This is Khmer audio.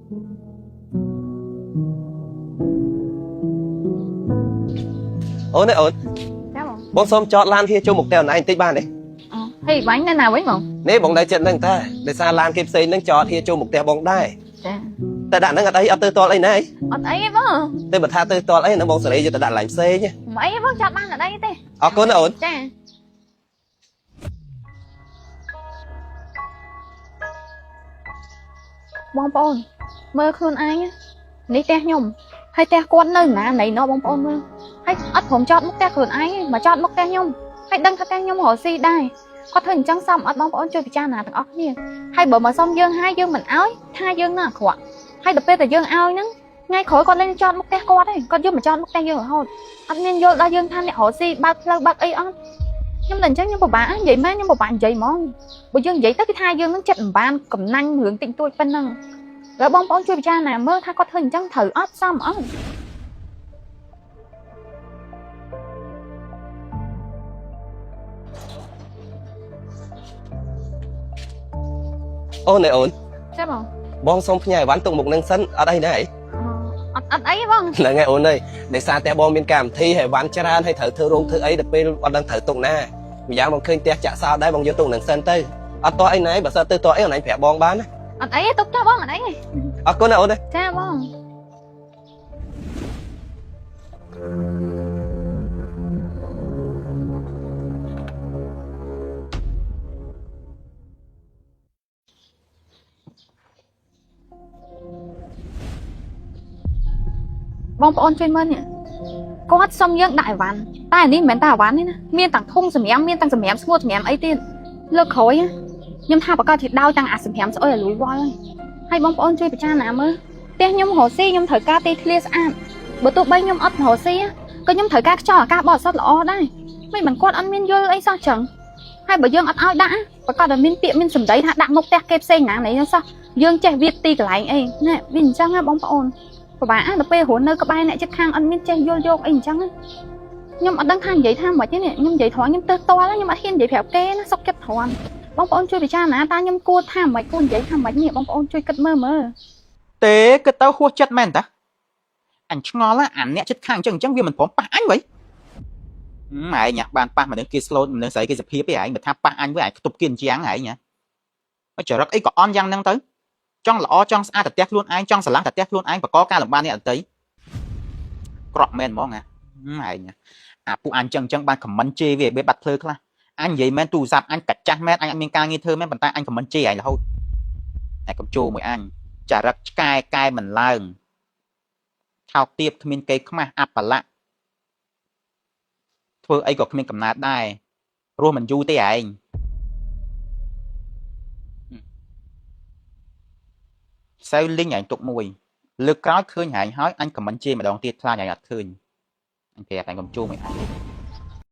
អូនឯអូន ចាបង បងសូមចតឡានហៀចូលមុខផ្ទះអូនឯងបន្តិចបានទេ អូហេបាញ់នៅណាវិញបង នេះបងនៅចិត្តហ្នឹងតាដោយសារឡានគេផ្សេងហ្នឹងចតហៀចូលមុខផ្ទះបងដែរ ចា តែដាក់ហ្នឹងអត់អីអត់ទៅតល់អីណាអី អត់អីទេបង តែបើថាទៅតល់អីហ្នឹងបងសេរីយកទៅដាក់ឡានផ្សេង មិនអីទេបងចតបានអត់អីទេ អរគុណណាអូន ចាបងប្អូនមើលខ្លួនឯងនេះផ្ទះខ្ញុំហើយផ្ទះគាត់នៅណាណីណោះបងប្អូនមើលហើយអត់ព្រមចតមុខផ្ទះខ្លួនឯងទេមកចតមុខផ្ទះខ្ញុំហើយដឹងថាផ្ទះខ្ញុំរកស៊ីដែរគាត់ធ្វើអញ្ចឹងសមអត់បងប្អូនជួយពិចារណាទាំងអស់គ្នាហើយបើមកសុំយើងហើយយើងមិនអោយថាយើងនឹងអាក្រក់ហើយដល់ពេលតែយើងអោយហ្នឹងថ្ងៃក្រោយគាត់លែងចតមុខផ្ទះគាត់ទេគាត់យកមកចតមុខផ្ទះយើងរហូតអត់មានយល់ដល់យើងថាអ្នករកស៊ីបើកផ្លូវបើកអីអត់ខ្ញុំតែអញ្ចឹងខ្ញុំពិបាកនិយាយមែនខ្ញុំពិបាកនិយាយហ្មងបើយើងនិយាយទៅគេថាយើងនឹងចិត្តមិនបានកំណាញ់រឿងតិចតួចប៉ុណ្ណឹងហើយបងប្អូនជួយពិចារណាមើលថាគាត់ធ្វើអញ្ចឹងត្រូវអត់សមអត់ អូនឯអូន ចាបង បងសូមផ្ញើអីវ៉ាន់ទុកមុខហ្នឹងសិនអត់អីណាអី អត់អត់អីទេបង ហ្នឹងហើយអូនអើយដោយសារផ្ទះបងមានកម្មវិធីហើយអីវ៉ាន់ច្រើនហើយត្រូវធ្វើរោងធ្វើអីដល់ពេលអត់ដឹងត្រូវទុកណាម្យ៉ាងបងឃើញផ្ទះចាក់សោដែរបងយកទុកហ្នឹងសិនទៅអត់តអីណាបើសិនទៅតអីអូនឯងប្រាប់បងបានណា អត់អីទេទុកចុះបងអត់អីទេ អរគុណណាអូនអើយ ចាបងបងប្អូនជួយមើលនេះគាត់សុំយើងដាក់អីវ៉ាន់តែអានេះមិនមែនតែអីវ៉ាន់ទេណាមានទាំងធុងសម្រាមមានទាំងសម្រាមស្ងួតសម្រាមអីទៀតលើកក្រោយណាខ្ញុំថាប្រកាសជាដោយទាំងអាសម្រាមស្អុយឲ្យលួយវល់ហើយហើយបងប្អូនជួយពិចារណាមើលផ្ទះខ្ញុំរកស៊ីខ្ញុំត្រូវការទីធ្លាស្អាតបើទោះបីខ្ញុំអត់រកស៊ីក៏ខ្ញុំត្រូវការខ្យល់អាកាសបរិសុទ្ធល្អដែរមិនមិនគាត់អត់មានយល់អីសោះចឹងហើយបើយើងអត់ឲ្យដាក់ប្រកាសតែមានពាក្យមានសម្ដីថាដាក់មុខផ្ទះគេផ្សេងណាណីសោះយើងចេះវាទីកន្លែងអីណែវាអញ្ចឹងណាបងប្អូន ពិបាកណាស់ដល់ពេលរស់នៅក្បែរអ្នកជិតខាងអត់មានចេះយល់យកអីអញ្ចឹងណាខ្ញុំអត់ដឹងថានិយាយថាម៉េចទេនេះខ្ញុំនិយាយត្រង់ខ្ញុំទើសតល់ខ្ញុំអត់ហ៊ាននិយាយប្រាប់គេណាសុកចិត្តត្រង់បងប្អូនជួយពិចារណាតើខ្ញុំគួរថាម៉េចគួរនិយាយថាម៉េចនេះបងប្អូនជួយគិតមើលមើល ទេគិតទៅហួសចិត្តមែនតាអញឆ្ងល់ណាអាអ្នកចិត្តខាងអញ្ចឹងអញ្ចឹងវាមិនព្រមប៉ះអញវិញហឹមឯងញ៉ាបានប៉ះមនុស្សគេស្លូតមនុស្សស្រីគេសភាពឯងបើថាប៉ះអញវិញឯងខ្ទប់គៀនជាងឯងញ៉ាមកចរិតអីក៏អន់យ៉ាងហ្នឹងទៅចង់ល្អចង់ស្អាតតែផ្ទះខ្លួនឯងចង់ស្រឡះតែផ្ទះខ្លួនឯងបកកការលំបាកអ្នកដទៃក្រក់មែនហ្មងណាហឹមឯងអាពួកអញចឹងអញ្ចឹងបានខមមិនជេរវាឲ្យបាត់ភ្លើខ្លះអញនិយាយមែនទូរស័ព្ទអញកាចាស់មែនអញអត់មានការងារធ្វើមែនប៉ុន្តែអញខមមិនជេរឯងរហូតតែកុំចូលមួយអញចរិតឆ្កែកែមិនឡើង ថោកទាបគ្មានគេខ្មាស់អបលៈធ្វើអីក៏គ្មានកំណើតដែររស់មិនយូរទេឯងសៅលីងឯងទុកមួយលើកក្រោយឃើញឯងហើយអញខមមិនជេរម្ដងទៀតខ្លាចឯងអត់ឃើញអញប្រាប់ឯងកុំជួមួយអញ